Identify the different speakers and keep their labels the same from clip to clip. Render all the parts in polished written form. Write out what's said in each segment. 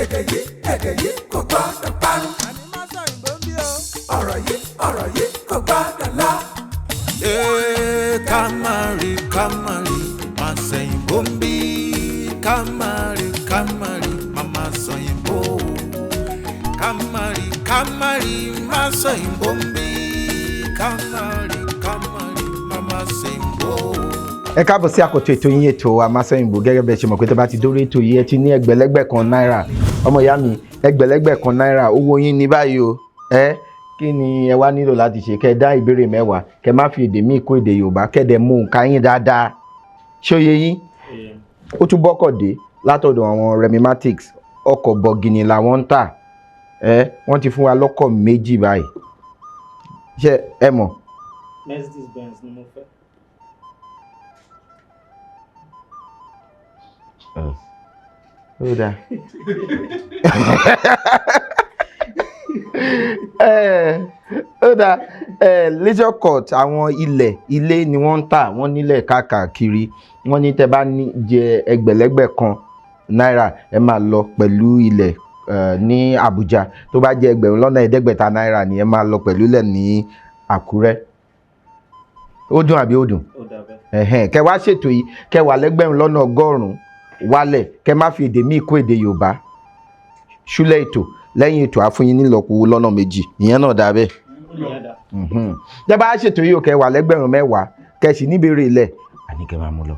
Speaker 1: Èdè yìí, èdè yìí kò gbọ́dọ̀ parun. Ọ̀rọ̀ yìí, ọ̀rọ̀ yìí kò gbọ́dọ̀ lọ.
Speaker 2: Ee, ká má rí, ká má rí, má sẹ̀yìnbó ń bí. Ká má rí, ká má rí, má má sọ̀yìnbó. Ká má rí, ká má rí, má sọ̀yìnbó ń bí. Ká má rí, ká má rí, má má sẹ̀yìnbó.
Speaker 3: Ẹ káàbọ̀ sí àkọ́tún ètò yín, ètò Àmásọ̀yìnbó. Gẹ́gẹ́ bẹ́ẹ̀ ṣe mọ̀ pé tó bá ti dórí ètò yìí, ẹ ti ní ẹgbẹ̀lẹ́gbẹ̀ kan náírà. Ọmọ ìyá mi, ẹgbẹ̀lẹ́gbẹ̀ kan náírà owó yín ní báyìí o. Ẹ kí ni ẹ wá nílò láti ṣe? Kẹ́ ẹ dá ìbéèrè 10, kẹ́ má fi èdè míì kó èdè Yorùbá, kẹ́ dẹ̀ mú nǹka yín dáadáa. Ṣé ó yé yín? Ó tún bọ́kọ̀ dé látọ̀dọ̀ àwọn Remimatics. Ọkọ̀ bọ̀gìnì làwọn ń tà. Ẹ wọ́n ti fún wa lọ́kọ̀ 2 báyìí. Ṣé ẹ mọ̀?
Speaker 4: Mercedes Benz ni mo fẹ́.
Speaker 3: Ó dáa. Ó dáa. Leisure Court, àwọn ilẹ̀ ilé ni wọ́n ń tà. Wọ́n nílẹ̀ káàkiri. Wọ́n ní tẹ́ bá ní jẹ ẹgbẹ̀lẹ́gbẹ̀ kan náírà, ẹ máa lọ pẹ̀lú ilẹ̀ ní Àbújá. Tó bá jẹ́ 7,500 náírà ni ẹ máa lọ pẹ̀lú ilẹ̀ ní Àkúrẹ́. Ó dùn àbí ó dùn?
Speaker 4: Ó dà bẹ́ẹ̀.
Speaker 3: Kẹ́ wá ṣètò yìí, kẹ́ wà 100,000 wálẹ̀, kẹ́ má fi èdè míì kó èdè Yorùbá. Ṣúlẹ̀ ètò lẹ́yìn ètò àfúnyín nílọ́po lọ́nà 2, ìyẹn náà dà bẹ́ẹ̀.
Speaker 4: Ìyẹn dà.
Speaker 3: Tẹ́ bá ṣètò yìí o, kẹ́ wà 10,000, kẹ́ sì níbèrè ilẹ̀, àní kẹ́ máa mú lọ.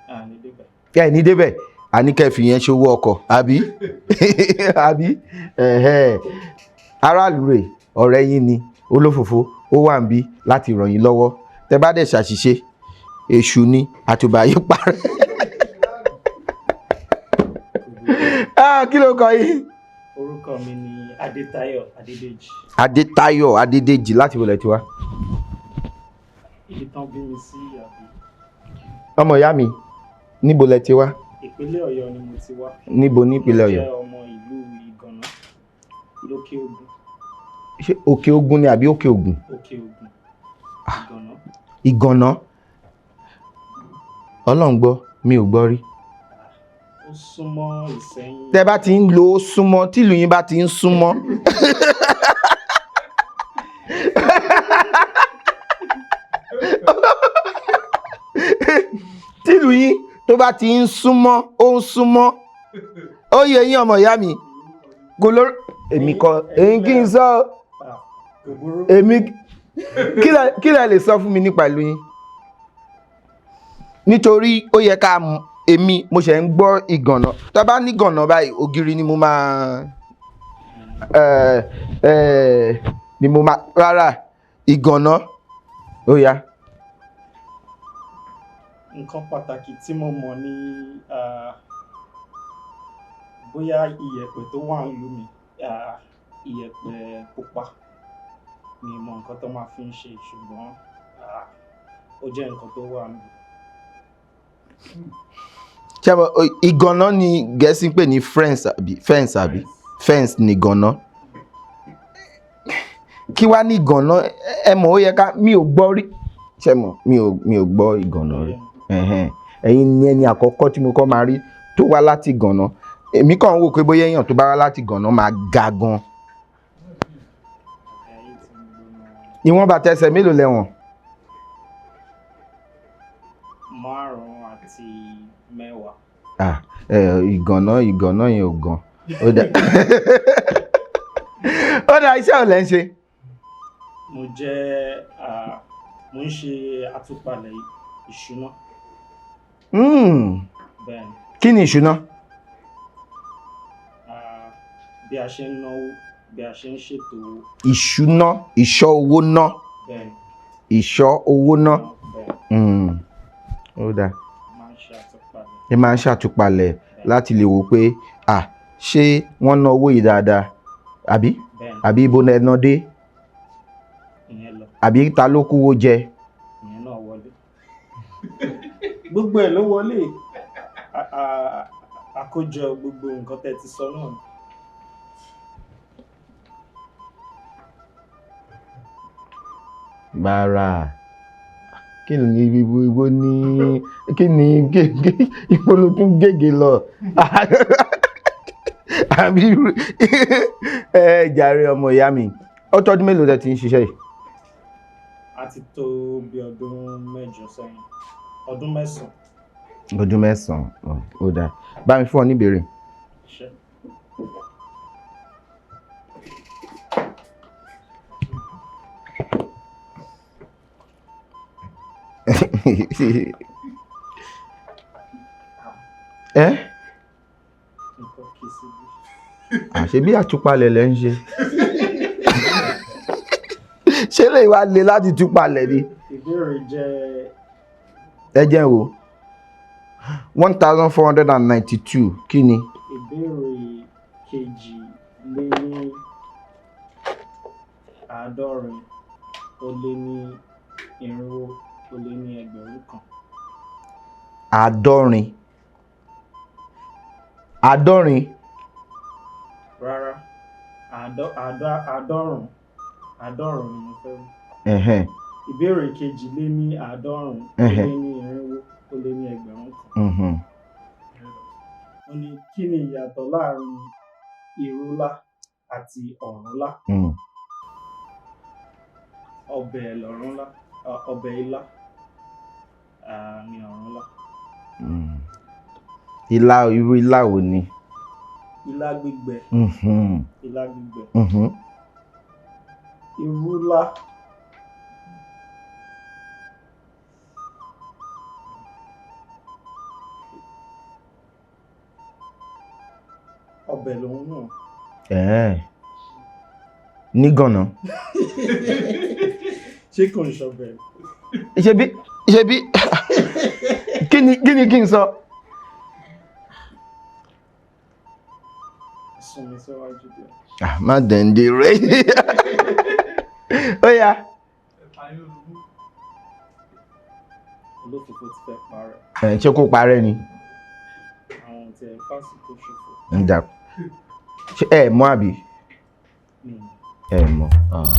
Speaker 4: Àní débẹ̀.
Speaker 3: Kẹ́ ní débẹ̀, àní kẹ́ fi yẹn ṣòwò ọkọ̀, àbí? Àbí? Aráàlú rè, ọ̀rẹ́ yín ni, olófòfó, ó wà ń bí láti ràn yín lọ́wọ́. Tẹ́ bá dẹ̀ ṣàṣìṣe, èṣù ni àtùbà yìí parẹ́. Kí ló kọ yín?
Speaker 4: Orúkọ mi ni Adétáyọ̀ Adédèjì.
Speaker 3: Adétáyọ̀ Adédèjì, láti wọlé tiwa.
Speaker 4: Ibi tán bí mi sí àbí?
Speaker 3: Ọmọ ìyá mi, níbo lẹ ti wá?
Speaker 4: Ìpínlẹ̀ Ọ̀yọ́ ni mo ti wá.
Speaker 3: Níbo nípínlẹ̀ Ọ̀yọ́?
Speaker 4: Mo jẹ́ ọmọ ìlú Ìgànná, lókè Ògùn.
Speaker 3: Ṣé Òkè Ògùn ni àbí Òkè Ògùn?
Speaker 4: Òkè Ògùn. Ìgànná.
Speaker 3: Ìgànná. Ọlọ́run gbọ́, mi ò gbọ́ rí.
Speaker 4: Ó súnmọ́ Ìsẹ́yìn.
Speaker 3: Tẹ́ bá ti ń lo ó súnmọ́, tìlú yín bá ti ń súnmọ́. Tìlú yín tó bá ti ń súnmọ́, ó ń súnmọ́. Ó yẹ yín ọmọ ìyá mi. Kò lórí èmi kọ́, èyí kí n sọ. Èmi kí lẹ lè sọ fún mi nípa ìlú yín? Nítorí ó yẹ ká èmi mo ṣẹ̀ ń gbọ́ Ìgànná. Tá bá ní Ìgànná báyìí, ògiri ni mo máa ni mo máa rárá Ìgànná. Ó yá.
Speaker 4: Nǹkan pàtàkì tí mo mọ̀ ni bóyá iyẹ̀pẹ̀ tó wà nílùú mi, iyẹ̀pẹ̀ pupa. Mi mọ nǹkan tó máa fi ń ṣe, ṣùgbọ́n ó jẹ́ nǹkan tó wà nílùú.
Speaker 3: Ṣé mo, Ìgànná ni Gẹ̀ẹ́sì ń pè ní fence àbí? Fence àbí? Fence ni Ìgànná. Kí wá ní Ìgànná? Ẹ mọ̀ ó yẹ ká, mi ò gbọ́ rí. Ṣé mọ̀, mi ò gbọ́ Ìgànná rí. Ẹ̀yin ni ẹni àkọ́kọ́ tí mo kọ́ máa rí tó wá láti Ìgànná. Èmi kàn ń wò pé bóyá èèyàn tó bá wá láti Ìgànná máa ga gan. Ìwọ̀n bàtà ẹsẹ̀ mélòó lẹ́wọ̀n?
Speaker 4: 5 àti 10.
Speaker 3: Ìgànná yẹn ò gan. Ó dà. Ó dà, iṣẹ́ ò lẹ́ ń ṣe?
Speaker 4: Mo jẹ́, mo ń ṣe àtúpalẹ̀ ìṣúná. Bẹ́ẹ̀ni.
Speaker 3: Kí ni ìṣúná?
Speaker 4: Bí a ṣe ń náwó, bí a ṣe ń ṣètò owó.
Speaker 3: Ìṣúná, ìṣọ́ owó ná.
Speaker 4: Bẹ́ẹ̀ni.
Speaker 3: Ìṣọ́ owó ná.
Speaker 4: Bẹ́ẹ̀ni.
Speaker 3: Ó dà.
Speaker 4: Máa ń ṣe àtúpalẹ̀.
Speaker 3: Ẹ máa ń ṣàtúpalẹ̀ láti lè wò pé, ṣé wọ́n ná owó yìí dáadáa? Àbí?
Speaker 4: Bẹ́ẹ̀ni.
Speaker 3: Àbí ibo ni ẹ ná dé?
Speaker 4: Ìyẹn lọ.
Speaker 3: Àbí ta ló kówó jẹ?
Speaker 4: Ìyẹn náà wọlé. Gbogbo ẹ̀ ló wọlé. Àkójọ gbogbo nǹkan tẹ́ ti sọ náà.
Speaker 3: Bàrà. Kí ni ibo, ibo ní, kí ni, kí, kí, ibo ló tún gègé lọ? Àbí ẹ jàre ọmọ ìyá mi, ó tọ́dún mélòó tẹ́ ti ń ṣiṣẹ́ yìí?
Speaker 4: A ti tó bí ọdún 8 sẹ́yìn, ọdún 9.
Speaker 3: Ọdún 9, ó dáa. Bá mi fún ọ níbèrè.
Speaker 4: Ṣé.
Speaker 3: Ẹ́
Speaker 4: Nǹkan kì í síbi.
Speaker 3: Àṣé bí àtúpalẹ̀ lẹ́ ń ṣe. Ṣé lè wá le láti túpalẹ̀ ni?
Speaker 4: Ìbéèrè jẹ́
Speaker 3: Ẹ jẹ́ n wò. 1492 kí ni?
Speaker 4: Ìbéèrè 442,000.
Speaker 3: Àádọ́rin. Àádọ́rin.
Speaker 4: Rárá, àádọ́rùn-ún, àádọ́rùn-ún ni mo fẹ́ wí.
Speaker 3: Ẹ̀hẹ̀n.
Speaker 4: Ìbéèrè 442,000. Ó ní kí ni ìyàtọ̀ láàrin ìrúlá àti ọ̀rúnlá? Ọbẹ̀ lọ̀rúnlá, ọbẹ̀ ilá, ni ọ̀rúnlá.
Speaker 3: Ilá, irú ilá wo ni?
Speaker 4: Ilá gbígbẹ. Ilá gbígbẹ. Ìrúlá. Ọbẹ̀ lòun náà.
Speaker 3: Ẹ̀ẹ́n. Ní gànà.
Speaker 4: Ṣé kò ń ṣọbẹ̀?
Speaker 3: Ṣebí kí ni kí n sọ?
Speaker 4: Sún mi síwájú díẹ̀.
Speaker 3: Ah, má dẹ̀ǹdẹ̀ rẹ̀. Ó yá.
Speaker 4: Olófòfò ti fẹ́ parẹ́.
Speaker 3: Ẹ̀, ṣé kó parẹ́ ni?
Speaker 4: Àwọn tí ẹ fásitì ṣòfò.
Speaker 3: Ń dà. Ṣé ẹ mọ̀ àbí?
Speaker 4: Mi.
Speaker 3: Ẹ mọ̀. Ah.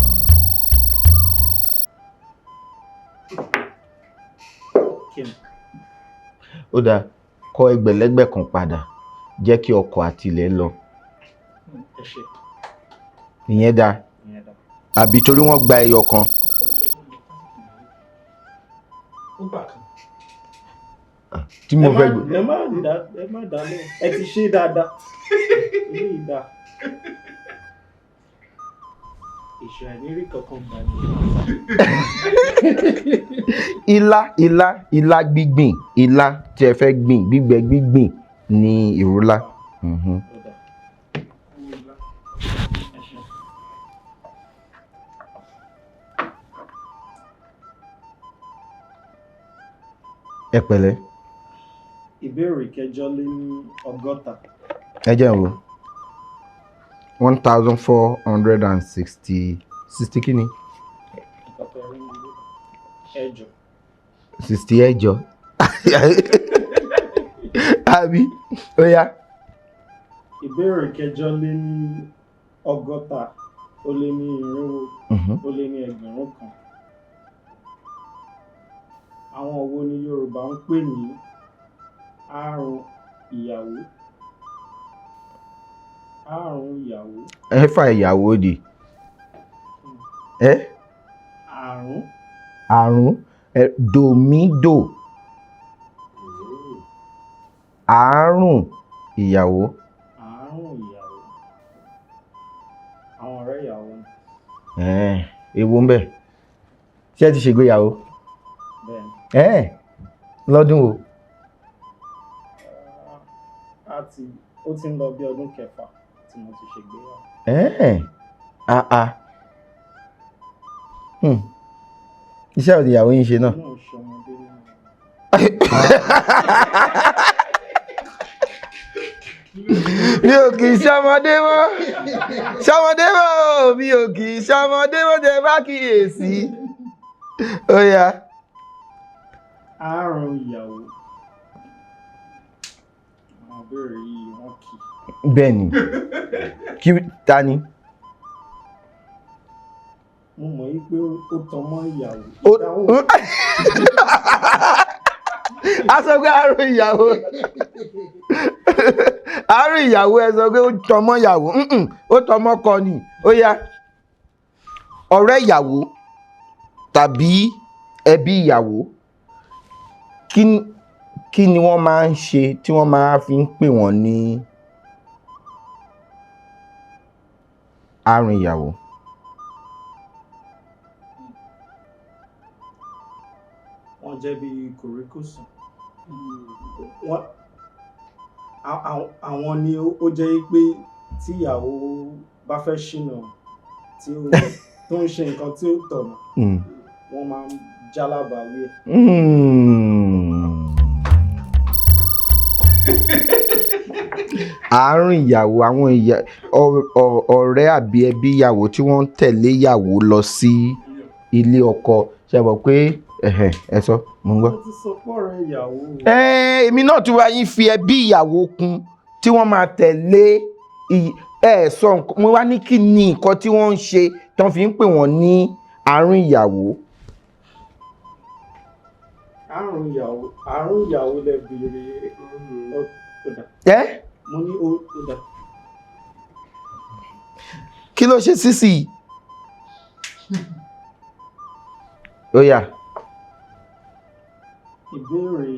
Speaker 4: Kí ni?
Speaker 3: Ó dáa, kọ ẹgbẹ̀lẹ́gbẹ̀ kan padà, jẹ́ kí ọkọ̀ àti ilẹ̀ lọ.
Speaker 4: Ẹ ṣé.
Speaker 3: Ìyẹn dáa.
Speaker 4: Ìyẹn dáa.
Speaker 3: Àbí torí wọ́n gba ẹyọ kan.
Speaker 4: Ó gbà kan.
Speaker 3: Tí mo fẹ́ gbé.
Speaker 4: Ẹ má dá lóhùn. Ẹ ti ṣe dáadáa. Eléyìí dáa. Èṣù àìnírí kankan gbà ní.
Speaker 3: Ilá gbígbìn, ilá tí ẹ fẹ́ gbìn, gbígbẹ gbígbìn ní ìrúlá.
Speaker 4: Ó dáa. Ẹ ṣé.
Speaker 3: Ẹ pẹ̀lẹ́.
Speaker 4: Ìbéèrè 160.
Speaker 3: Ẹ jẹ́ n wò. 1460, 60 kí ni?
Speaker 4: Nǹkan tó rí ní ẹjọ.
Speaker 3: 60 ẹjọ. Àbí? Ó yá.
Speaker 4: Ìbéèrè 460,000. Àwọn wo ni Yorùbá ń pè ní àrùn ìyàwó? Àrùn ìyàwó.
Speaker 3: Ẹ fà ìyàwó di. Ẹ?
Speaker 4: Àrùn.
Speaker 3: Àrùn. Ẹ dòmídò. Àrùn ìyàwó.
Speaker 4: Àrùn ìyàwó. Àwọn ọ̀rẹ́ ìyàwó ni.
Speaker 3: Ẹ̀ẹ́n, èwo ń bẹ̀? Ṣé ẹ ti ṣègbéyàwó?
Speaker 4: Bẹ́ẹ̀ni.
Speaker 3: Ẹ̀ẹ́n, lọ́dún wo?
Speaker 4: Ó ti ń lọ bí ọdún 6 tí mo ti ṣègbéyàwó.
Speaker 3: Ẹ̀ẹ́n, àà. Iṣẹ́ wo ni ìyàwó yín ṣe náà?
Speaker 4: Náà ṣọmọdé náà.
Speaker 3: Mi ò kì í ṣọmọdé mọ́. Ṣọmọdé mọ́ o, mi ò kì í ṣọmọdé mọ́, tẹ bá kíyèsí. Ó yá.
Speaker 4: Àrùn ìyàwó. Àwọn ìbéèrè yìí wọ́n kì í.
Speaker 3: Bẹ́ẹ̀ni. Kí ta ni?
Speaker 4: Mo mọ̀ yí pé ó tan mọ́ ìyàwó. Ìdáhùn.
Speaker 3: A sọ pé àrùn ìyàwó. Àárín ìyàwó, ẹ sọ pé ó tọmọ ìyàwó. Ó tọmọ kọ ni. Ó yá, ọ̀rẹ́ ìyàwó tàbí ẹbí ìyàwó, kí ni wọ́n máa ń ṣe tí wọ́n máa fi ń pè wọ́n ní àárín ìyàwó?
Speaker 4: Wọ́n jẹ́ bí kòríkòsùn. Wọ́n àwọn ni ó jẹ́ pé tí ìyàwó bá fẹ́ ṣìnà, tí ó tó ń ṣe nǹkan tí ó tọ̀nà, wọ́n máa ń jálábàáwí ẹ̀.
Speaker 3: Àárín ìyàwó, àwọn ọ̀rẹ́ àbí ẹbí ìyàwó tí wọ́n ń tẹ̀lé ìyàwó lọ sí ilé ọkọ, ṣe mọ̀ pé ẹ̀hẹ̀, ẹ sọ, mo ń gbọ́.
Speaker 4: Mo ti sọ pọ̀rọ̀ ìyàwó.
Speaker 3: Èmi náà tún wá yín fi ẹbí ìyàwó kún tí wọ́n máa tẹ̀lé ẹ sọ nǹkan. Mo wá ní kí ni nǹkan tí wọ́n ń ṣe tán fi ń pè wọ́n ní àárín ìyàwó.
Speaker 4: Àrùn ìyàwó lẹ béèrè. Ó dà.
Speaker 3: Ẹ
Speaker 4: Mo ní ó dà.
Speaker 3: Kí ló ṣe sísì? Ó yá.
Speaker 4: Ìbéèrè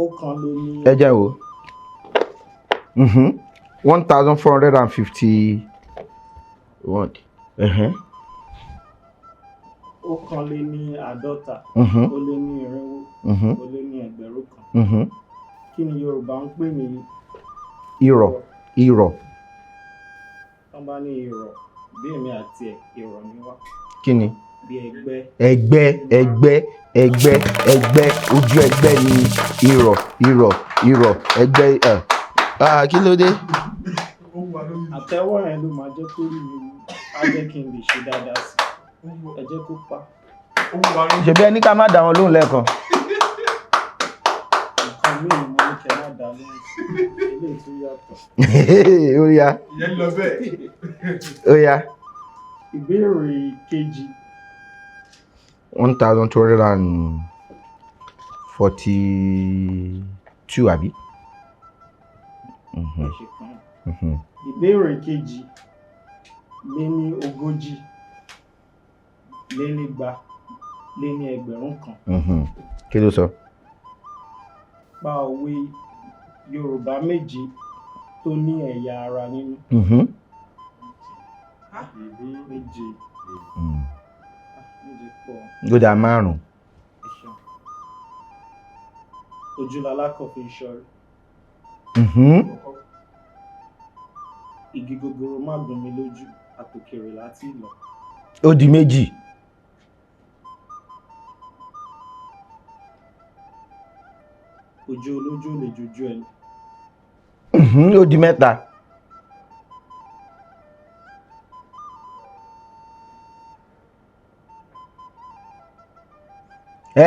Speaker 4: ọ̀kan lé ní
Speaker 3: Ẹ jẹ́ wo, 1451.
Speaker 4: 51 ó lé ní 400 ó lé ní 1,000. Kí ni Yorùbá ń pè ní
Speaker 3: Irọ̀, irọ̀.
Speaker 4: Tán bá ní irọ̀, bí èmi àti ẹ̀, irọ̀ ni wá.
Speaker 3: Kí ni?
Speaker 4: Bí ẹgbẹ́.
Speaker 3: Ẹgbẹ́, ẹgbẹ́, ẹgbẹ́, ẹgbẹ́, ojú ẹgbẹ́ ni irọ̀, irọ̀, irọ̀, ẹgbẹ́ ẹ. Ah, kí ló dé?
Speaker 4: Àtẹ́wọ́ yẹn ló máa jẹ́ kó rí mi wú, á jẹ́ kí n lè ṣe dáadáa sí i. Ẹ jẹ́ kó pa.
Speaker 3: Ṣebí ẹni ká má dá wọn lóhùn lẹ́ẹ̀kan.
Speaker 4: Nǹkan míì ni mo ní kẹ́ má dá lóhùn sí, eléyìí tó yàtọ̀.
Speaker 3: Ó yá.
Speaker 1: Ìyẹn lọ bẹ́ẹ̀.
Speaker 3: Ó yá.
Speaker 4: Ìbéèrè kejì.
Speaker 3: 1242, àbí?
Speaker 4: Ẹ ṣe kan. Ìbéèrè kejì lé ní 240,000.
Speaker 3: Kí ló sọ?
Speaker 4: Pa òwe Yorùbá méje tó ní ẹ̀yà ara nínú. Méje. Méje pọ̀.
Speaker 3: Ó dá, márùn.
Speaker 4: Ẹ ṣeun. Ojú lalákàn fi ń ṣọ́rí. Igi gogoro má gún mi lójú, àtòkèrè láti lọ.
Speaker 3: Ó di méjì.
Speaker 4: Ojú olójú ò lè jojú ẹni.
Speaker 3: Ó di mẹ́ta.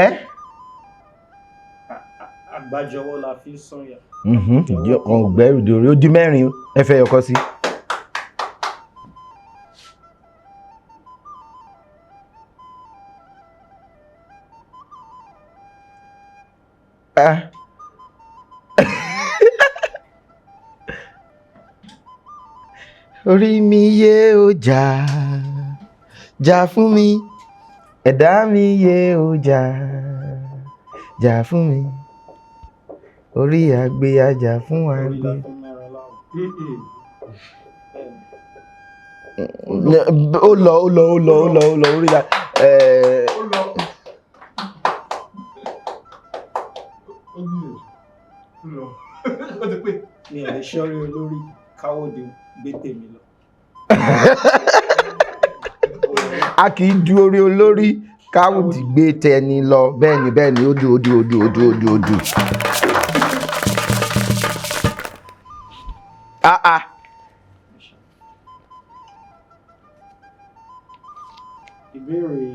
Speaker 3: Ẹ́.
Speaker 4: Àgbájọwọ́ la fi ń sọ̀yà.
Speaker 3: Ìdí ọkàn ògbẹ́rù dòrí, ó di mẹ́rin, ẹ fẹ́ yọkọ sí. Ah. Orí mi yé, ó jà, jà fún mi. Ẹ̀dá mi yé, ó jà, jà fún mi. Orí àgbé ajá fún
Speaker 4: Orí la
Speaker 3: àgbé.
Speaker 4: fi ń mẹ́ran láwọ̀. Bẹ́ẹ̀ni.
Speaker 3: Ó lọ, ó lọ, ó lọ, ó lọ, ó lọ, orí la
Speaker 1: Ó lọ. Ó gbìyànjú. Ó lọ. Ó ti pé.
Speaker 4: Mi ò lè ṣọ́rí olórí káwọ́dé gbé tèmi lọ.
Speaker 3: A kì í du orí olórí káwùdì gbé tẹni lọ. Bẹ́ẹ̀ ni, bẹ́ẹ̀ ni, ó dù, ó dù, ó dù, ó dù, ó dù, ó dù. Ah ah.
Speaker 4: Ẹ ṣeun. Ìbéèrè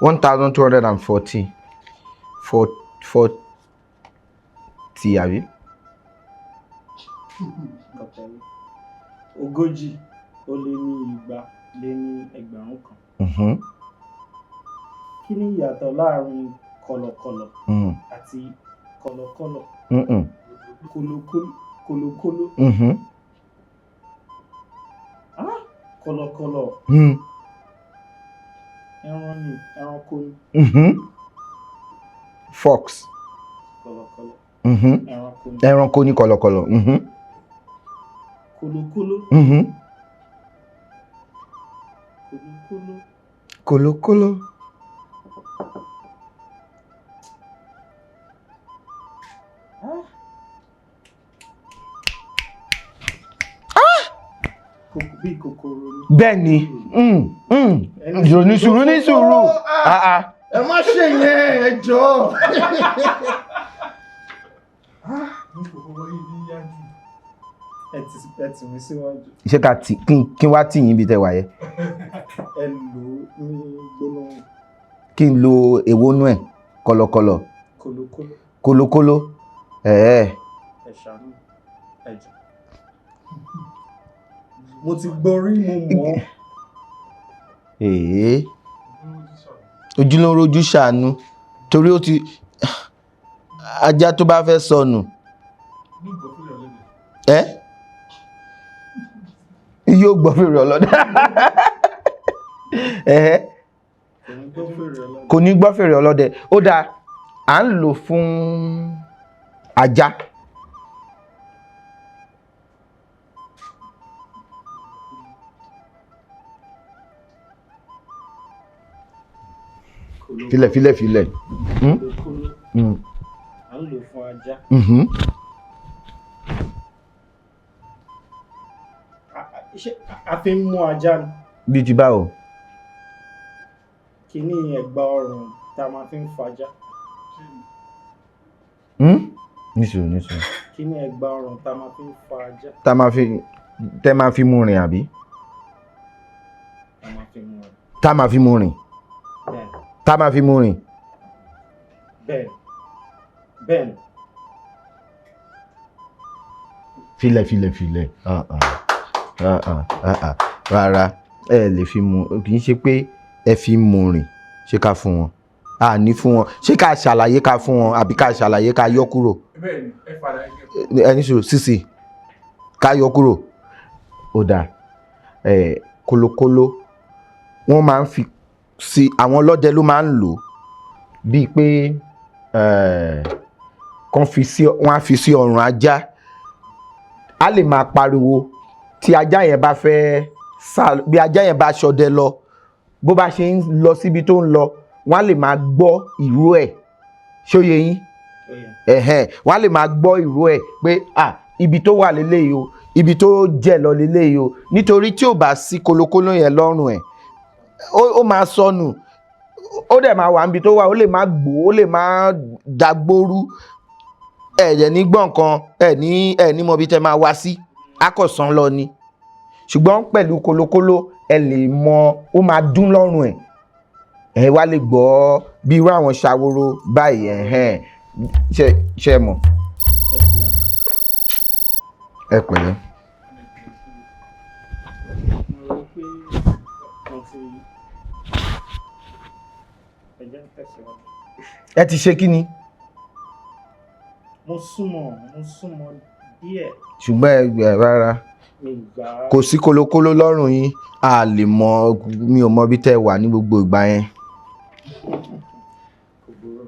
Speaker 3: 1214, four 40, àbí?
Speaker 4: Kọ̀tẹ́rì. 240,000. Kí ni ìyàtọ̀ láàrin kọ̀lọ̀kọ̀lọ̀ àti Kọ̀lọ̀kọ̀lọ̀.
Speaker 3: Mm-mm.
Speaker 4: Kòlòkòlò. Kòlòkòlò.
Speaker 3: Mhm.
Speaker 4: Ah! Kọ̀lọ̀kọ̀lọ̀. Ẹran ni, ẹranko ni.
Speaker 3: Fox.
Speaker 4: Kọ̀lọ̀kọ̀lọ̀. Ẹranko ni.
Speaker 3: Ẹranko ní kọ̀lọ̀kọ̀lọ̀.
Speaker 4: Kòlòkòlò. Kòlòkòlò.
Speaker 3: Kòlòkòlò.
Speaker 4: Ah! Bí kòkòrò ni.
Speaker 3: Bẹ́ẹ̀ ni. Ní sùúrù, ní sùúrù. Ah, ah.
Speaker 1: Ẹ má ṣe yẹn, ẹ jọ̀ọ́. Ní kòkòrò yìí ní yá jù.
Speaker 4: Ẹ tì mí síwájú.
Speaker 3: Ṣé ká tì kí n wá tì yín bí tẹ wà yẹn?
Speaker 4: Ẹ lò ó ní gbólóhùn.
Speaker 3: Kí n lo èwo nú ẹ̀? Kọ̀lọ̀kọ̀lọ̀.
Speaker 4: Kòlòkòlò.
Speaker 3: Kòlòkòlò. Ẹ̀ẹ́.
Speaker 4: Ẹ ṣàánú. Ẹ jọ̀ọ́. Mo ti gbọ́ rí, mo mọ̀.
Speaker 3: Èé. Ojú ló ń rojú ṣàánú. Torí ó ti ajá tó bá fẹ́ sọnù. Ẹ́? Yóò gbọ́ fèrè ọlọ́dẹ. Ẹ̀hẹ́.
Speaker 4: Kò ní gbọ́ fèrè ọlọ́dẹ.
Speaker 3: Kò ní gbọ́ fèrè ọlọ́dẹ. Ó dáa, à ń lò fún ajá. Filẹ̀, filẹ̀, filẹ̀.
Speaker 4: Kòlòkòlò. À ń lò fún ajá. Ṣé a fi ń mú ajá ni?
Speaker 3: Bí ti báwo?
Speaker 4: Kíní ẹ̀gbà ọrùn tá a máa fi ń fajá.
Speaker 3: Ní sùúrù, ní sùúrù.
Speaker 4: Kíní ẹ̀gbà ọrùn tá a máa fi ń fa ajá.
Speaker 3: Tá a máa fi, tẹ́ máa fi mú rìn àbí?
Speaker 4: Tá a máa fi mú rìn.
Speaker 3: Tá a máa fi mú rìn.
Speaker 4: Bẹ́ẹ̀ni.
Speaker 3: Tá a máa fi mú rìn.
Speaker 4: Bẹ́ẹ̀ni. Bẹ́ẹ̀ni.
Speaker 3: Filẹ̀, filẹ̀, filẹ̀. Ah, ah. Ah, ah, ah, ah. Rárá, ẹ lè fi mú, kì í ṣe pé ẹ fi mú rìn. Ṣé ká fún wọn? A ní fún wọn. Ṣé ká ṣàlàyé ká fún wọn àbí ká ṣàlàyé ká yọ kúrò?
Speaker 1: Bẹ́ẹ̀ni, ẹ fara ẹ.
Speaker 3: Ẹni sùúrù, sísì. Ká yọ kúrò. Ó dáa. Kólókóló. Wọ́n máa ń fi sí, àwọn ọlọ́dẹ ló máa ń lò bíi pé kán fi sí, wọ́n á fi sí ọrùn ajá. A lè máa pariwo tí ajá yẹn bá fẹ́ sá, bí ajá yẹn bá ṣọdẹ lọ, bó bá ṣe ń lọ síbi tó ń lọ, wọ́n á lè máa gbọ́ ìró ẹ̀. Ṣó yé yín? Ẹ̀hẹ́n, wọ́n á lè máa gbọ́ ìró ẹ̀ pé à, ibi tó wà leléyìí o, ibi tó jẹ̀ lọ leléyìí o. Nítorí tí ò bá sí kólókóló yẹn lọ́rùn ẹ̀, ó máa sọnù. Ó dẹ̀ máa wà níbi tó wà, ó lè má gbó, ó lè má dàgbóru. Ẹ dẹ̀ ní gbọ́ nǹkan, ẹ ní mọ ibi tẹ́ máa wá sí. A kò sàn lọ ni. Ṣùgbọ́n pẹ̀lú kólókóló, ẹ lè mọ, ó máa dún lọ́rùn ẹ̀. Ẹ wá lè gbọ́ bí irú àwọn ṣàwòrò báyìí, ẹ̀hẹ́n. Ṣé ẹ mọ̀? Ẹ pẹ̀lẹ́.
Speaker 4: Mo rò pé mo ti ẹ jẹ́ n tẹ̀síwájú.
Speaker 3: Ẹ ti ṣe kí ni?
Speaker 4: Mo súnmọ́ díẹ̀.
Speaker 3: Ṣùgbọ́n ẹ rárá.
Speaker 4: Mi gbà á.
Speaker 3: Kò sí kólókóló lọ́rùn yín, a lè mọ, mi ò mọ bí tẹ́ wà ní gbogbo ìgbà yẹn.
Speaker 4: Kò burú.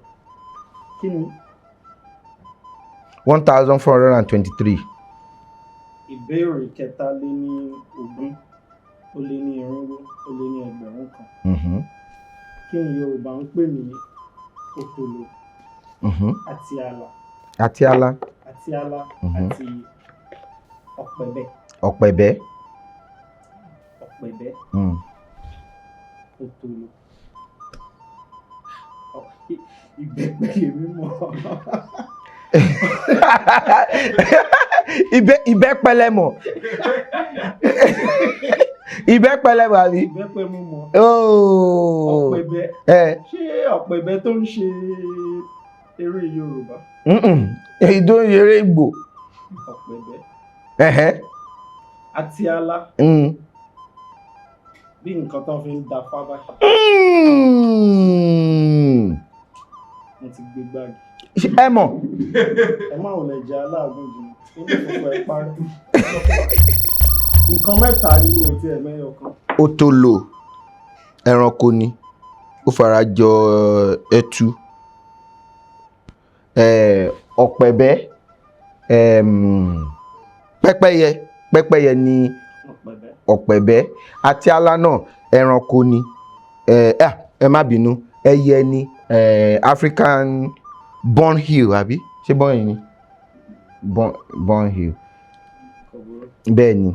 Speaker 4: Kí ni?
Speaker 3: 1423.
Speaker 4: Ìbéèrè 23 ó lé ní 420 ó lé ní 1000. Kí ni Yorùbá ń pè ní òtòlò àti àlà?
Speaker 3: Àti àlà.
Speaker 4: Àti àlà àti ọ̀pẹ̀bẹ̀.
Speaker 3: Ọ̀pẹ̀bẹ̀.
Speaker 4: Ọ̀pẹ̀bẹ̀. Òtòlò. Ìbẹ́pẹ lèmi mọ̀.
Speaker 3: Ìbẹ́pẹ lẹ mọ̀. Ìbẹ́pẹ lẹ mọ̀ àbí?
Speaker 4: Ìbẹ́pẹ mo mọ̀.
Speaker 3: Ooo.
Speaker 4: Ọ̀pẹ̀bẹ̀. Ṣé ọ̀pẹ̀bẹ̀ tó ń ṣe eré Yorùbá?
Speaker 3: Èyí tó ń ṣe eré Ìgbò.
Speaker 4: Ọ̀pẹ̀bẹ̀.
Speaker 3: Ẹ̀hẹ́.
Speaker 4: Àti àlà. Bí nǹkan tó fi ń da fábá. Mo ti gbé gbági.
Speaker 3: Ẹ mọ̀.
Speaker 4: Ẹ má ò lè jẹ aláàgùn jù nínú ìfọ̀fọ̀ ẹ parí. Nǹkan mẹ́ta ni mi ò tiẹ̀ mẹ́yọ kan.
Speaker 3: Òtòlò ẹranko ni, ó fara jọ ẹtu, ọ̀pẹ̀bẹ́, pẹ́pẹ́yẹ, pẹ́pẹ́yẹ ni.
Speaker 4: Ọ̀pẹ̀bẹ́.
Speaker 3: Ọ̀pẹ̀bẹ́ àti alá náà ẹranko ni. Ẹ má bínú, ẹyẹ ni, African Bornhill, àbí ṣé Bornhill ni? Bornhill.
Speaker 4: Kò burú.
Speaker 3: Bẹ́ẹ̀ ni.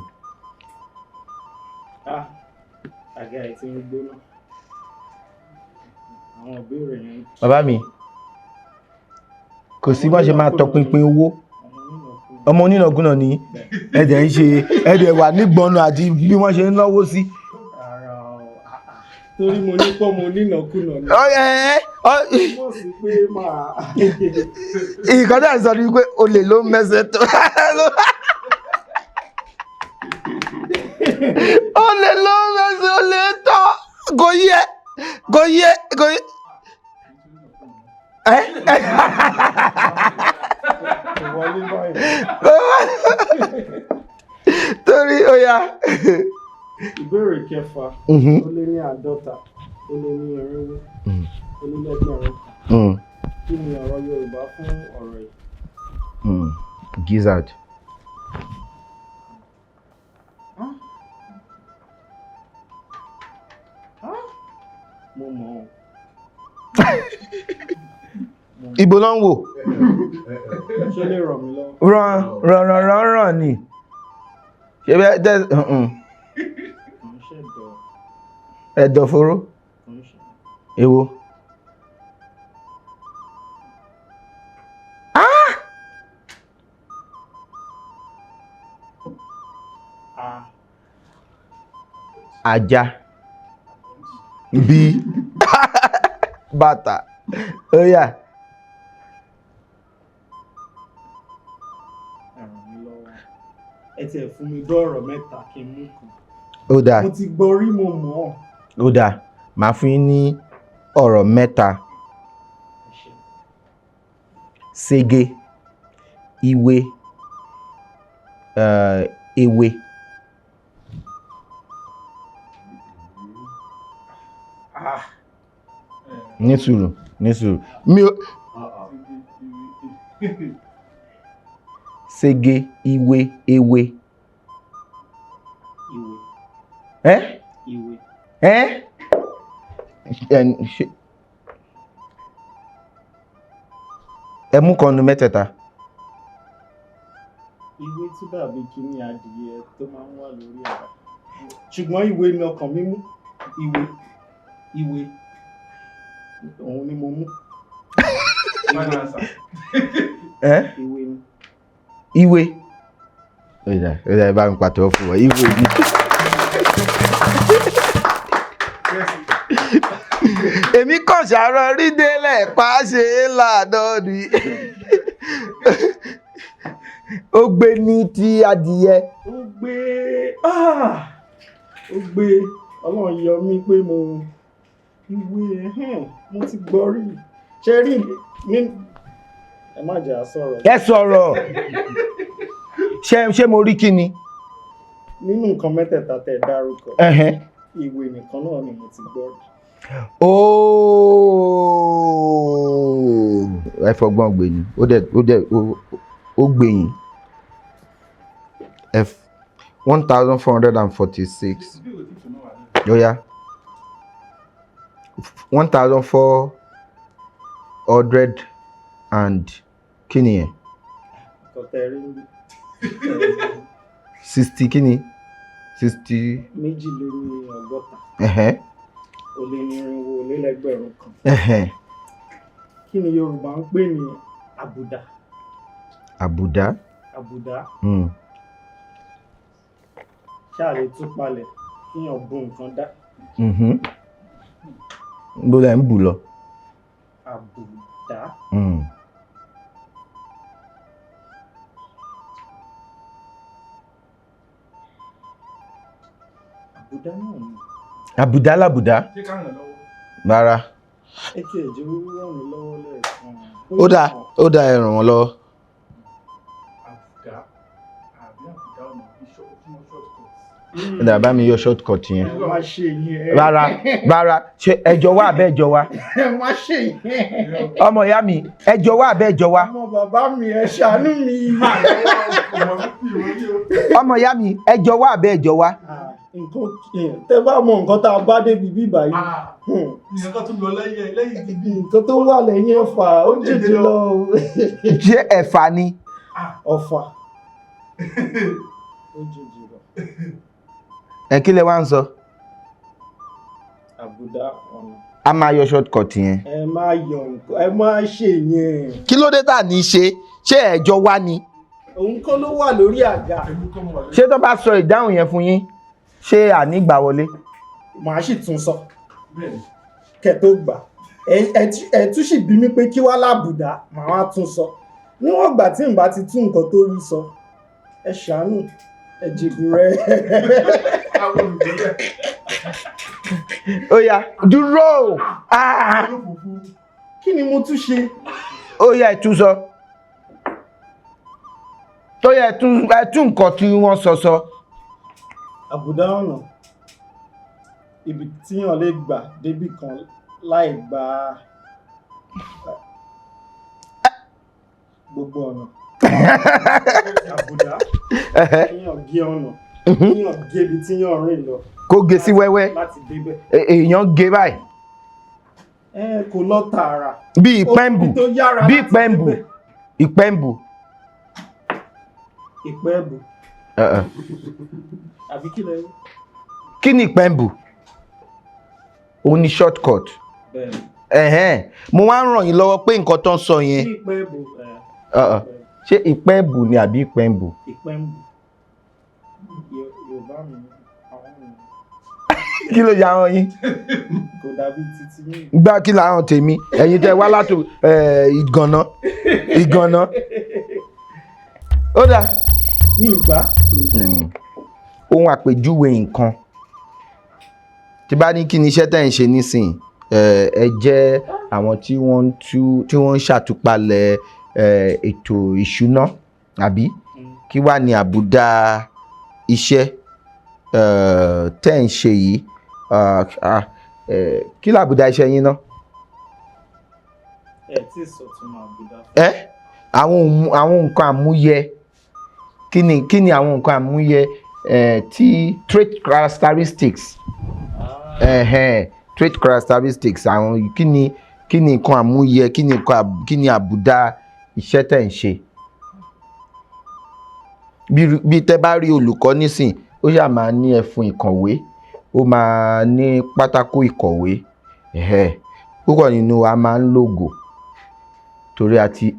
Speaker 4: Ah, àga ẹ̀ ti ń gbóná. Àwọn ìbéèrè yẹn.
Speaker 3: Bàbá mi, kò sí bọ́n ṣe máa tọpinpin owó.
Speaker 4: Ọmọ onínàkúnà.
Speaker 3: Ọmọ onínàkúnà ni ẹ̀dẹ̀ ń ṣe, ẹ̀dẹ̀ wà nígbọnú àti bí wọ́n ṣe ń náwó sí.
Speaker 4: Rárá o, ah, ah. Torí mo ní pọ́ mo onínàkúnà ni.
Speaker 3: Ọ, ẹ, ẹ, ọ,
Speaker 4: Mọ̀ sí pé máa.
Speaker 3: Nǹkan tá à ń sọ ni pé olè ló ń mẹsẹ̀ tó, olè ló ń mẹsẹ̀, olè tọ́, kò yẹ, kò yẹ, kò yẹ. Ẹ ẹ.
Speaker 4: Kò wọlé báyìí.
Speaker 3: Torí ó yá.
Speaker 4: Ìbéèrè kẹfà ó lé ní 450 ó lé lẹ́gbẹ̀rún kan. Kí ni ọ̀rọ̀ Yorùbá fún ọ̀rọ̀ yìí?
Speaker 3: Gizzard.
Speaker 4: Ah! Ah! Mo mọ̀ ọ́.
Speaker 3: Ibo ló ń wò?
Speaker 4: Ṣé lè ràn mí lọ́wọ́?
Speaker 3: Ràn ràn ràn ràn ràn ni. Ṣé bẹ́ẹ̀ tẹ́
Speaker 4: Kò ń ṣẹ̀dọ̀.
Speaker 3: Ẹ̀dọ̀fóró.
Speaker 4: Kò ń ṣe.
Speaker 3: Èwo?
Speaker 4: A.
Speaker 3: Ajá. B. Bàtà. Ó yá.
Speaker 4: Ẹ ràn mí lọ́wọ́. Ẹ tiẹ̀ fún mi gbọ́ ọ̀rọ̀ mẹ́ta kí n mú kan.
Speaker 3: Ó dáa.
Speaker 4: Mo ti gbọ́ rí, mo mọ̀ ọ́.
Speaker 3: Ó dáa. Màá fún yín ní ọ̀rọ̀ mẹ́ta.
Speaker 4: Ẹ ṣé.
Speaker 3: Sege, ìwé, ewé.
Speaker 4: Ah!
Speaker 3: Ní sùúrù, ní sùúrù. Mi ò sege, ìwé, ewé.
Speaker 4: Ìwé.
Speaker 3: Ẹ́?
Speaker 4: Ìwé.
Speaker 3: Ẹ́? Ẹ mú kan nu mẹ́tẹ̀ẹ̀ta.
Speaker 4: Ìwé tún dàbí kíní adìyẹ tó máa ń wà lórí ẹ̀bà. Ṣùgbọ́n ìwé ni ọkàn mi mú. Ìwé. Ìwé. Òun ni mo mú.
Speaker 1: Final answer.
Speaker 3: Ẹ́?
Speaker 4: Ìwé ni.
Speaker 3: Ìwé. Ó dáa, ó dáa, ẹ bá mi pàtẹ́wọ́ fún wọn. Ìwé ni.
Speaker 1: Yes.
Speaker 3: Èmi kàn ṣàrọ̀ rí délẹ̀ pa ṣe é lànà ni. Ó gbé ní ti adìyẹ.
Speaker 4: Ó gbé, ah! Ó gbé. Ọlọ́run yọ mí pé mo ìwé, ẹ̀hẹ́n, mo ti gbọ́ rí. Ṣé rí ní ẹ má jẹ́ á sọ̀rọ̀.
Speaker 3: Ẹ sọ̀rọ̀. Ṣé mo rí kí ni?
Speaker 4: Nínú nǹkan mẹ́tẹ̀ẹ̀ta tẹ́ ẹ dárúkọ, ìwé nìkan náà ni mo ti gbọ́ rí.
Speaker 3: Ooo. Ẹ fọgbọ́n gbè ní. Ó dẹ̀ ó gbè yín. F 1446. Ó yá. 1400 and kí ni yẹn?
Speaker 4: Nǹkan tẹ́ rí níbí.
Speaker 3: 60 kí ni? 60.
Speaker 4: 162 ó lé ní 420,000. Kí ni Yorùbá ń pè ní àbùdá?
Speaker 3: Àbùdá.
Speaker 4: Àbùdá. Ṣáà lè tú palẹ̀ kíyàn bu nǹkan dá.
Speaker 3: Bó lẹ̀ ń bù lọ?
Speaker 4: Àbùdá. Àbùdá náà ni.
Speaker 3: Àbùdá làbùdá.
Speaker 1: Ṣé ká ràn lọ́wọ́?
Speaker 3: Rárá.
Speaker 4: Ẹ kí ẹ̀jẹ̀ wíwú ràn mí lọ́wọ́ lẹ́ẹ̀kan.
Speaker 3: Ó dáa, ó dáa, ẹ ràn wọ́n lọ́wọ́.
Speaker 1: Àbùdá àbí àbùdá ọ̀nà bí short cut.
Speaker 3: Ó dáa, bá mi yọ short cut yẹn.
Speaker 4: Ẹ má ṣe yẹn.
Speaker 3: Rárá, rárá, ṣé ẹjọ́ wá àbẹ́ ẹjọ́ wá?
Speaker 4: Ẹ má ṣe yẹn.
Speaker 3: Ọmọ ìyá mi, ẹjọ́ wá àbẹ́ ẹjọ́ wá?
Speaker 4: Ọmọ bàbá mi, ẹ ṣàánú mi.
Speaker 3: Ọmọ ìyá mi, ẹjọ́ wá àbẹ́ ẹjọ́ wá?
Speaker 4: Ah, nǹkan tẹ bá mọ nǹkan tá a bá débi bíbá yìí.
Speaker 1: Ìyẹn kan tún lọ lẹ́yìn lẹ́yìn ti bí.
Speaker 4: Nǹkan tó wà lẹ́yìn ẹ̀fà ó jèjì lọ.
Speaker 3: Ṣé ẹ̀fà ni?
Speaker 4: Ọ̀fà ó jèjì lọ.
Speaker 3: Ẹ kí lẹ wá ń sọ?
Speaker 4: Àbùdá ọ̀nà.
Speaker 3: A máa yọ short cut yẹn.
Speaker 4: Ẹ má yọ nǹkan, ẹ má ṣe yẹn.
Speaker 3: Kí ló dé tá à ní ṣe? Ṣé ẹjọ́ wá ni?
Speaker 4: Òun kọ́ ló wà lórí àga.
Speaker 3: Ṣé tó bá sọ ìdáhùn yẹn fún yín, ṣé àní gbà wọlé?
Speaker 4: Màá sì tún sọ kẹ tó gbà. Ẹ tún sì bí mi pé kí wá lábùdá, màá wá tún sọ níwọ̀n ìgbà tí n bá ti tún nǹkan tó rí sọ. Ẹ ṣàánú, ẹ jìbù rẹ.
Speaker 3: Ó yá, dúró. Ah!
Speaker 4: Kí ni mo tún ṣe?
Speaker 3: Ó yá, ẹ tún sọ. Ó yá, ẹ tún nǹkan tí wọ́n sọ sọ.
Speaker 4: Àbùdá ọ̀nà, ibi tíyàn lè gbà débì kan láì gba gbogbo ọ̀nà. Àbùdá, kíyàn gé ọ̀nà, kíyàn gé ibi tíyàn rìn lọ.
Speaker 3: Kó gé sí wẹ́wẹ́.
Speaker 4: Láti débẹ̀.
Speaker 3: Èèyàn gé báyìí.
Speaker 4: Ẹ kò lọ tààrà.
Speaker 3: Bí ìpẹ́ǹbù, bí ìpẹ́ǹbù, ìpẹ́ǹbù.
Speaker 4: Ìpẹ́ǹbù. Àbí kí lẹ rí?
Speaker 3: Kí ni ìpẹ́ǹbù? Òun ni short cut. Mo wá ń ràn yín lọ́wọ́ pé nǹkan tó ń sọ yẹn.
Speaker 4: Ìpẹ́ǹbù.
Speaker 3: Ṣé ìpẹ́ǹbù ni àbí ìpẹ́ǹbù?
Speaker 4: Ìpẹ́ǹbù. Yorùbá mi, àwọn mi.
Speaker 3: Kí ló ya àwọn yín?
Speaker 4: Kò dàbí titi mi.
Speaker 3: Gbá kí làwọn tèmi, ẹ̀yin tẹ wá látò Ìgànná, Ìgànná. Ó dáa.
Speaker 4: Mi gbà.
Speaker 3: Ohun àpèjúwe nǹkan. Tí bá ní kí ni iṣẹ́ tẹ̀ ń ṣe nísìnyí, ẹ jẹ́ àwọn tí wọ́n ń ṣàtúpalẹ̀ ètò ìṣúná, àbí? Kí wá ní àbùdá iṣẹ́ tẹ́ ń ṣe yìí? Kí làbùdá iṣẹ́ yín ná?
Speaker 4: Ẹ tí sọ tún máa bùdá.
Speaker 3: Àwọn nǹkan àmúyẹ, kí ni àwọn nǹkan àmúyẹ tí trait characteristics? Trait characteristics, àwọn kí ni nǹkan àmúyẹ, kí ni àbùdá iṣẹ́ tẹ́ ń ṣe? Bí tẹ́ bá rí olùkọ́ nísìn, ó ṣáà máa ní ẹfun ìkọ̀wé, ó máa ní pátákó ìkọ̀wé. Púpọ̀ nínú wa máa ń lògò torí a ti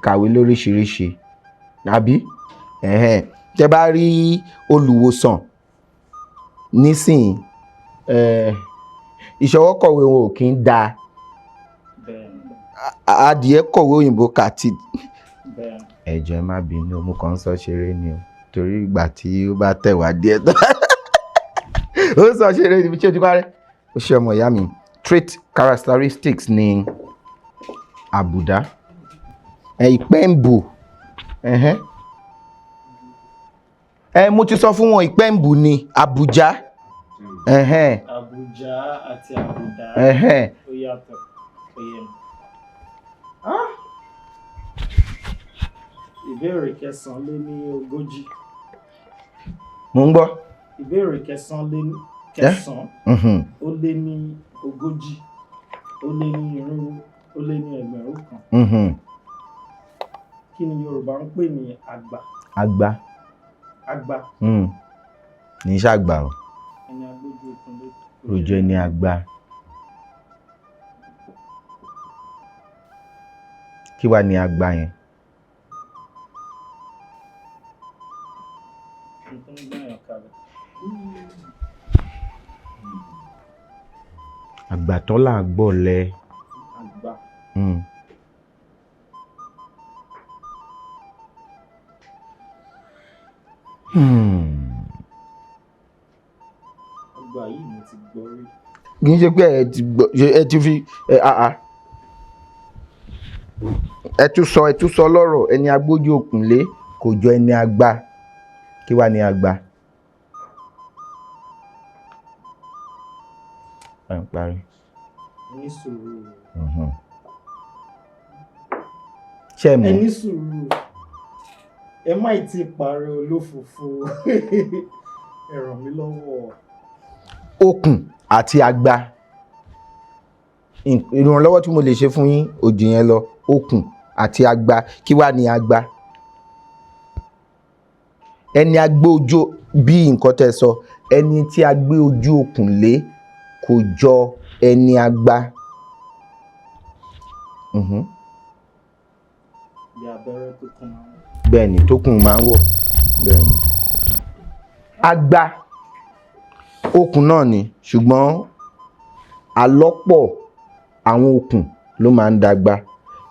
Speaker 3: kàwé lóríṣiríṣi, àbí? Tẹ́ bá rí olùwòsàn nísìn, ìṣọwọ́kọ̀wé wọn ò kí ń da. Adìẹ kọ̀wé òyìnbó kàtí. Ẹ jọ̀ọ́ ẹ má bínú, mo kàn ń sọ ṣeré ni o, torí ìgbà tí ó bá tẹ̀ wá díẹ̀ tán. Ó sọ ṣeré ni, ṣé o ti parẹ́? Ó ṣe ọmọ ìyá mi. Trait characteristics ni àbùdá. Ìpẹ́ǹbù. Mo ti sọ fún wọn, ìpẹ́ǹbù ni Àbújá.
Speaker 4: Àbújá àti àbùdá. Ó yàtọ̀, ó yẹ mi. Ìbéèrè 39.
Speaker 3: Mo ń gbọ́.
Speaker 4: Ìbéèrè 439,440,000. Kí ni Yorùbá ń pè ní àgbà?
Speaker 3: Àgbà.
Speaker 4: Àgbà.
Speaker 3: Ní ṣàgbà o.
Speaker 4: Ẹni agbójú okun ló.
Speaker 3: Rojọ́ ẹni àgbà. Kí wá ní àgbà yẹn? Àgbà tán là ń gbọ́ lẹ.
Speaker 4: Àgbà. Àgbà yìí mo ti gbọ́ rí.
Speaker 3: Kì í ṣe pé ẹ ti gbọ́, ẹ ti fi ẹ àà ẹ tún sọ, ẹ tún sọ lọ́rọ̀. Ẹni agbójú òkun lé kò jọ ẹni àgbà. Kí wàá ní àgbà? À ń parí.
Speaker 4: Ẹ ní sùúrù.
Speaker 3: Ṣé ẹ
Speaker 4: Ẹ
Speaker 3: mọ̀?
Speaker 4: ní sùúrù, ẹ má ì tí ì parí olófòfò, ẹ ràn mí lọ́wọ́.
Speaker 3: Okùn àti àgbà. Ìrànlọ́wọ́ tí mo lè ṣe fún yín ò jù yẹn lọ. Okùn àti àgbà, kí wàá ní àgbà? Ẹni agbé ojú, bí nǹkan tẹ́ sọ, ẹni tí a gbé ojú okùn lé kò jọ ẹni àgbà.
Speaker 4: Bí abẹ́rẹ́ tó kún máa ń
Speaker 3: Bẹ́ẹ̀ ni, tókùn máa ń wọ̀. Bẹ́ẹ̀ ni. Àgbà okùn náà ni, ṣùgbọ́n àlọ́pọ̀ àwọn okùn ló máa ń dàgbà.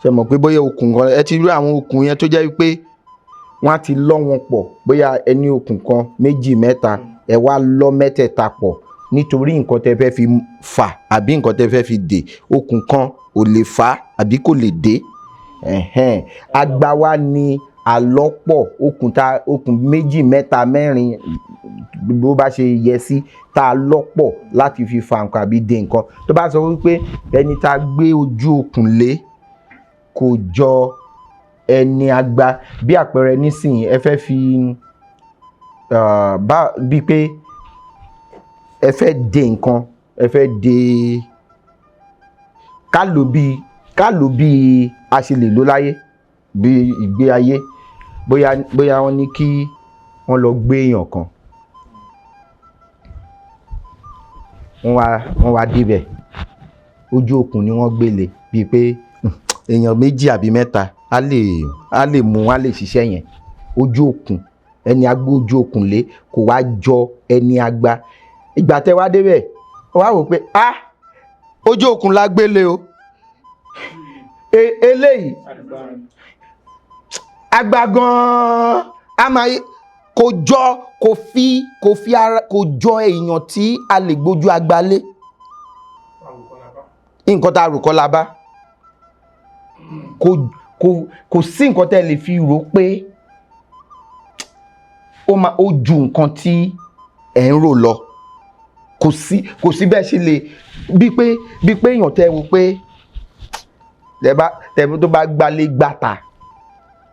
Speaker 3: Ṣé mọ̀ pé bóyá okùn kan, ẹ ti rí àwọn okùn yẹn tó jẹ́ wípé wọ́n á ti lọ́ wọn pọ̀, bóyá ẹni okùn kan, méjì, mẹ́ta, ẹ wá lọ́ mẹ́tẹ̀ẹ̀ta pọ̀ nítorí nǹkan tẹ́ fẹ́ fi fà àbí nǹkan tẹ́ fẹ́ fi dè. Okùn kan ò lè fà àbí kò lè dè. Ẹ̀hẹ́n. Àgbà wa ni àlọ́pọ̀ okùn, ta okùn méjì, mẹ́ta, mẹ́rin, bó bá ṣe yẹ sí, tá a lọ́pọ̀ láti fi fa nǹkan àbí dè nǹkan. Tó bá sọ wípé ẹni tá a gbé ojú okùn lé kò jọ ẹni àgbà, bí àpẹẹrẹ nísìnyí, ẹ fẹ́ fi bá bíi pé ẹ fẹ́ dè nǹkan, ẹ fẹ́ dè, ká lò bí a ṣe lè lò láyé, bí ìgbé ayé, bóyá wọ́n ní kí wọ́n lọ gbé èèyàn kan, wọ́n wá débẹ̀, ojú okùn ni wọ́n gbélé, bíi pé èèyàn méjì àbí mẹ́ta á lè mú, á lè ṣiṣẹ́ yẹn. Ojú okùn, ẹni agbó ojú okùn lé kò wá jọ ẹni àgbà. Ìgbà tẹ́ wá débẹ̀, wá wò pé, ah, ojú okùn la gbélé o. Eléyìí àgbà gan-an, a máa kò jọ, kò fi ara, kò jọ èèyàn tí a lè gbójú àgbà lé. Nǹkan tá a rò kọ́ la bá. Kò sí nǹkan tẹ́ lè fi rò pé ó máa ó ju nǹkan tí ẹ̀ ń rò lọ. Kò sí bẹ́ẹ̀ ṣe lè bí pé èèyàn tẹ́ wo pé tẹ́ bá tẹ́ tó bá gbálé gbàtà,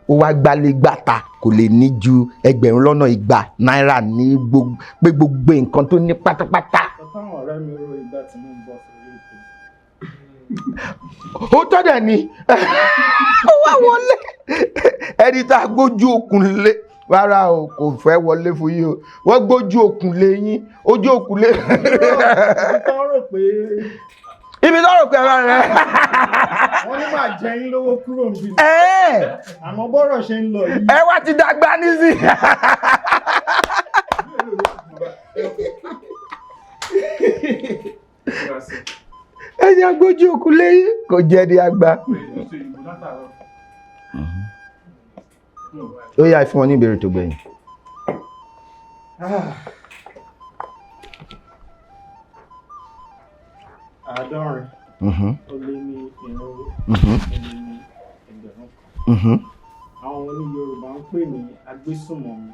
Speaker 3: ó wá gbálé gbàtà, kò lè ní ju 200,000 náírà ní gbogbo pé gbogbo nǹkan tó ní pátápátá.
Speaker 4: Nǹkan táwọn ọ̀rẹ́ mi rò ìgbà tí mo ń bọ̀ sórí ètò.
Speaker 3: Ó tọ́jà ni ó wá wọlé. Ẹni tá a gbójú okùn lé, rárá o, kò fẹ́ wọlé fún yín o. Wọ́n gbójú okùn lé yín, ojú okùn lé.
Speaker 4: Ibi tó rò pé
Speaker 3: Ibi tó rò pé ara rẹ.
Speaker 4: Wọ́n ní máa jẹ yín lówó kúrò níbí.
Speaker 3: Ẹ
Speaker 4: Àmọ́ bọ́rọ̀ ṣe ń lọ yìí.
Speaker 3: Ẹ wá ti dàgbà nísìn. Ẹni agbójú okùn lé yín kò jẹ́ ní àgbà. Ó yá, fún wọn ní ìbéèrè tó gbẹ̀yìn.
Speaker 4: Ah. 270 Ó lé ní 1,000. Àwọn oní Yorùbá ń pè ní agbésùnmọ̀mí?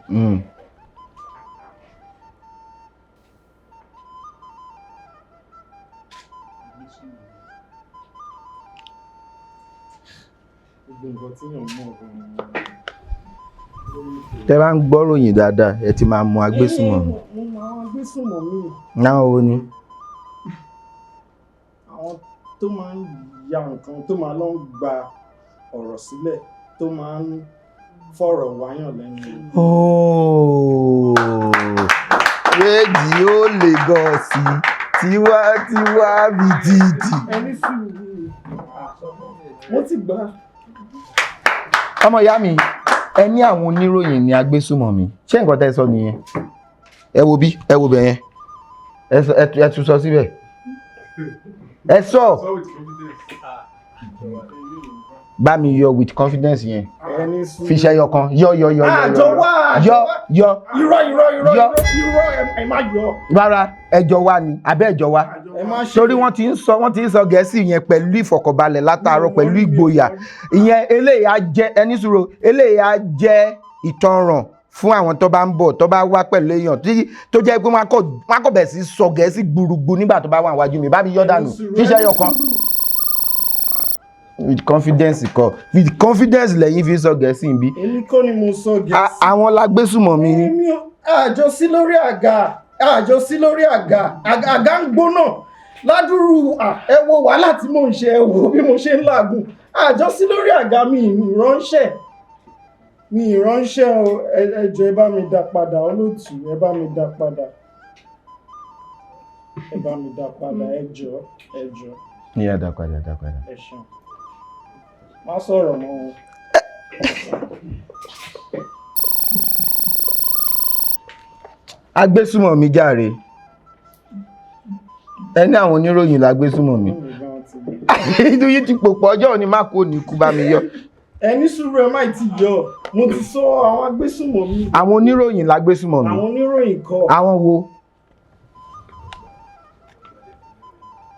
Speaker 4: Gbogbo nǹkan tí èèyàn mọ̀ gan-an lórí ètò.
Speaker 3: Tẹ́ bá ń gbọ́ ròyìn dáadáa, ẹ ti máa mọ agbésùnmọ̀mí.
Speaker 4: Mo mọ àwọn agbésùnmọ̀mí.
Speaker 3: Náà wo ni?
Speaker 4: Àwọn tó máa ń ya nǹkan, tó máa lọ ń gba ọ̀rọ̀ sílẹ̀, tó máa ń fọ̀rọ̀ wáyàn lẹ́nu wò.
Speaker 3: Ooo, rédíò Lagos tiwantiwa bí títì.
Speaker 4: Ẹni sùúrù, mo ti gbà.
Speaker 3: Ọmọ ìyá mi, ẹ ní àwọn oníròyìn ní agbésùmọ̀mí. Ṣé nǹkan tẹ́ sọ nìyẹn? Ẹ wo bí, ẹ wo bẹ̀ yẹn. Ẹ tún sọ síbẹ̀. Ẹ sọ. Bá mi yọ with confidence yẹn.
Speaker 4: Ẹni sùúrù.
Speaker 3: Fi ṣe yọ kan, yọ, yọ, yọ, yọ.
Speaker 4: Àjọ wá, àjọ
Speaker 3: Yọ.
Speaker 4: wá.
Speaker 3: Yọ.
Speaker 4: Irọ́, irọ́, irọ́.
Speaker 3: Yọ.
Speaker 4: Irọ́, irọ́, ẹ má yọ.
Speaker 3: Rárá, ẹjọ́ wa ni àbẹ́ ẹjọ́ wa?
Speaker 4: Ẹ má ṣe.
Speaker 3: Torí wọ́n ti ń sọ Gẹ̀ẹ́sì yẹn pẹ̀lú ìfọ̀kànbalẹ̀ látàárọ̀, pẹ̀lú ìgboyà ìyẹn. Eléyìí á jẹ́, ẹni sùúrù, eléyìí á jẹ́ ìtanràn fún àwọn tó bá ń bọ̀, tó bá wá pẹ̀lú èèyàn tó jẹ́ pé wọ́n á kọ̀ bẹ̀ sí sọ Gẹ̀ẹ́sì gbùrùgbù nígbà tó bá wà wájú mi. Bá mi yọ́ dànù. Fíṣẹ́ yọ kan with confidence kọ, with confidence lẹ́yìn fi sọ Gẹ̀ẹ́sì bí.
Speaker 4: Èmi kọ́ ni mo sọ Gẹ̀ẹ́sì.
Speaker 3: Àwọn lágbésùmọ̀ mi ni.
Speaker 4: Èmi ò àjọ sí lórí àga, àjọ sí lórí àga. Àga ń gbóná ládùúrú. Ẹ wo wàhálà tí mò ń ṣe, ẹ wo bí mo ṣe ń làágùn. Àjọ sí lórí àga, mi ìránṣẹ́, mi ìránṣẹ́ o. Ẹ jọ̀ọ́, ẹ bá mi dá padà. Olóòtú, ẹ bá mi dá padà, ẹ bá mi dá padà. Ẹ jọ̀ọ́, ẹ jọ̀ọ́.
Speaker 3: Ní ẹ dá padà, dá padà.
Speaker 4: Ẹ ṣeun. Má sọ̀rọ̀ mọ́ o.
Speaker 3: Agbésùmọ̀ mi jàre. Ẹni àwọn oníròyìn lágbésùmọ̀ mi.
Speaker 4: Inú mi gan ti dùn.
Speaker 3: Inú yìí ti pòpọ̀ ọjọ́ òní, má kó ní kú, bá mi yọ.
Speaker 4: Ẹni sùúrù, ẹ má ti yọ. Mo ti sọ àwọn agbésùnmọ̀mí.
Speaker 3: Àwọn oníròyìn lágbésùmọ̀ mi.
Speaker 4: Àwọn oníròyìn kọ́.
Speaker 3: Àwọn wo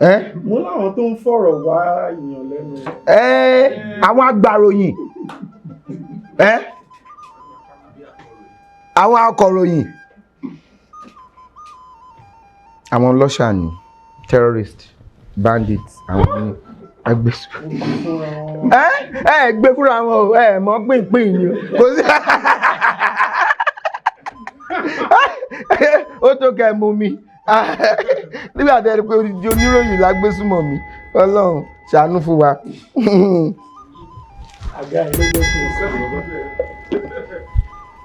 Speaker 3: ẹ?
Speaker 4: Mo láwọn tó ń fọ̀rọ̀ wá èèyàn lẹ́nu.
Speaker 3: Ẹ àwọn agbàròyìn, ẹ àwọn akọ̀ròyìn, àwọn ọlọ́ṣà ni, terrorist, bandits, àwọn ní agbésùn.
Speaker 4: Fúnra wọn.
Speaker 3: Ẹ ẹ gbé fúnra wọn o, ẹ mọ pínpín ni o, kò sí ó tó kẹ ẹ mú mi nígbà tí ẹ rí pé odidi oníròyìn lágbésùmọ̀ mi. Ọlọ́run ṣàánú fún wa.
Speaker 4: Àga ẹ̀ ló jẹ́ kí n sọ̀rọ̀ bẹ́ẹ̀.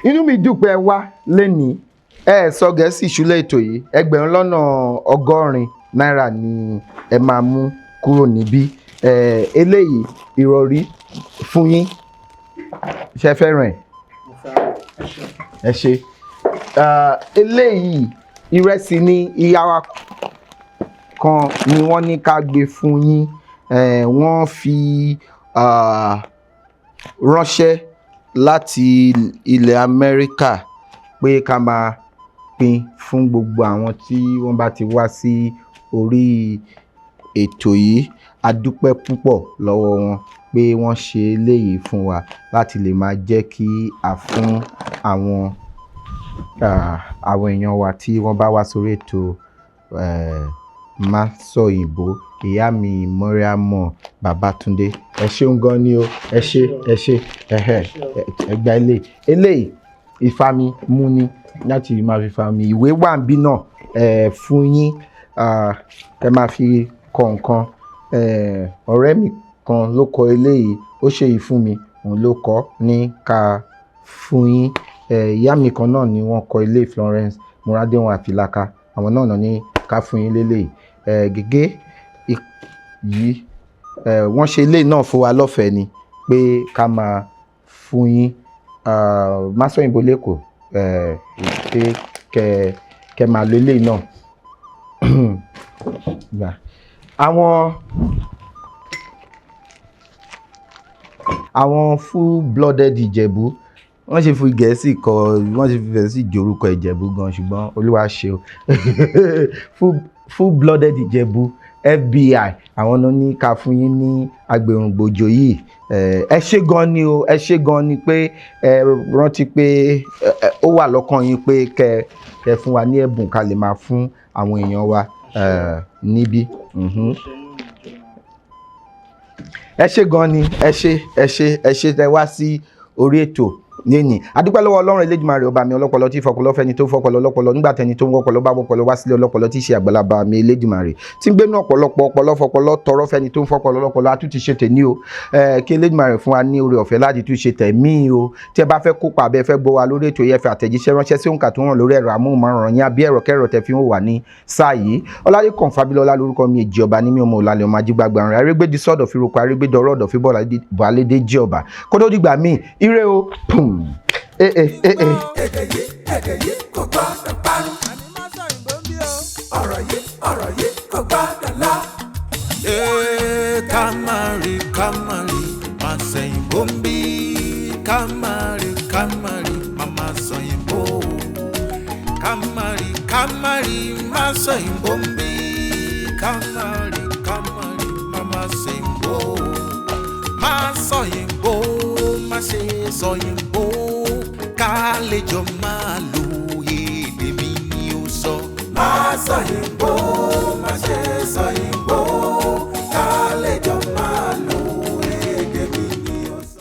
Speaker 3: Inú mi dùn pé ẹ wá lénìí, ẹ sọ Gẹ̀ẹ́sì ìṣúlẹ̀ ètò yìí. 180,000 náírà ni ẹ máa mú kúrò níbí. Ẹ eléyìí ìrọ̀rí fún yín, ṣe fẹ́ràn ẹ̀?
Speaker 4: Mo fẹ́ràn ẹ, ṣeun.
Speaker 3: Ẹ ṣe. Ah, eléyìí ìrẹsì ní ìyá wa kan ni wọ́n ní ká gbé fún yín. Wọ́n fi ránṣẹ́ láti ilẹ̀ Amẹ́ríkà pé ká máa pín fún gbogbo àwọn tí wọ́n bá ti wá sí orí ètò yìí. A dúpẹ́ púpọ̀ lọ́wọ́ wọn pé wọ́n ṣe eléyìí fún wa láti lè máa jẹ́ kí a fún àwọn èèyàn wa tí wọ́n bá wá sórí ètò Másọ̀yìnbó. Ìyá mi Mọ́ríámọ̀ Babátúndé, ẹ ṣeun gan ni o. Ẹ ṣé, ẹ ṣé. Ẹhẹ́, ẹ gba eléyìí. Eléyìí ìfami mú ni láti máa fi fami. Ìwé wà ń bí náà fún yín, ẹ máa fi kọ nǹkan. Ọ̀rẹ́ mi kan ló kọ eléyìí, ó ṣe yìí fún mi, òun ló kọ ní ká fún yín. Ìyá mi kan náà ni wọ́n kọ ilé, Florence Moradéhùn Àfìlàkà, àwọn náà ní ká fún yín lélẹ́yìí. Gègé yìí, wọ́n ṣe ilé náà fún wa lọ́fẹ̀ẹ́ ni pé ká máa fún yín. Másọ̀yìnbó lẹ́kọ̀ọ́ pé kẹ máa lo eléyìí náà. Gbà. Àwọn full blooded Ìjẹ̀bú, wọ́n ṣe fi Gẹ̀ẹ́sì kọ, wọ́n ṣe fi Gẹ̀ẹ́sì jorúkọ Ìjẹ̀bú gan, ṣùgbọ́n Olúwa ṣe o. Full blooded Ìjẹ̀bú FBI, àwọn náà ní ká fún yín ní agbèrùngbòjò yìí. Ẹ ṣé gan ni o, ẹ ṣé gan ni pé ẹ rántí pé ó wà lọ́kàn yín pé kẹ fún wa ní ẹ̀bùn ká lè máa fún àwọn èèyàn wa níbí. Ẹ ṣé gan ni, ẹ ṣé, ẹ ṣé, ẹ ṣé tẹ wá sí orí ètò lẹ́nìí. Adúpẹ́ lọ́wọ́ Ọlọ́run Elédùmarè, ọba mi ọlọ́pọlọ tí fọpọlọ fẹ́ni tó fọpọlọ lọ́pọlọ nígbà tẹni tó ń wọ́pọlọ bá wọ́pọlọ wá sílé ọlọ́pọlọ tí í ṣe àgbàlagbà mi Elédùmarè tí ń gbénú ọ̀pọ̀lọpọ̀ ọpọlọ fọpọlọ tọrọ fẹ́ni tó ń fọpọlọ lọ́pọlọ. A tún ti ṣe tèmi o. Kí Elédùmarè fún wa ní oore ọ̀fẹ́ láti tún ṣe tẹ̀mí o. Tí ẹ bá fẹ́ kópa àbẹ́ fẹ́ gbọ́ wa lórí ètò yẹn, fẹ́ àtẹ̀jíṣẹ́ ránṣẹ́ sí òǹkà tó hàn lórí ẹ̀rọ amóhùnmáwòrán yín àbí ẹ̀rọ kẹ́rọ tẹ fi ń wà ní sáà yìí. Ọlálẹ́kàn Fábílọ́lá lórúkọ mi, èjì ọba ní mi, ọmọ òlàlẹ̀ ọmọ ajígbàgbà rẹ̀ arégbèdì sọ́dọ̀ fi roko arégbèdọ̀rọ̀ ọ̀dọ̀ fi bọ̀ alédè jí ọba kó tó dìgbà míì. Ire o. Pum. Eh, eh, eh, eh.
Speaker 2: Èdè yìí, èdè yìí kò gbọ́dọ̀ parun. Ọ̀rọ̀ yìí, ọ̀rọ̀ yìí kò gbọ́dọ̀ lọ. Ee, ká má rí, ká má rí, má ṣe. sọ̀yìnbó ń bí kámárì kámárì màmá sọ̀yìnbó kámárì kámárì má sọ̀yìnbó ń bí kámárì kámárì màmá sọ̀yìnbó má sọ̀yìnbó má ṣe sọ̀yìnbó ká lè jọ máa lo èdè mi ni ó sọ. Má sọ̀yìnbó má ṣe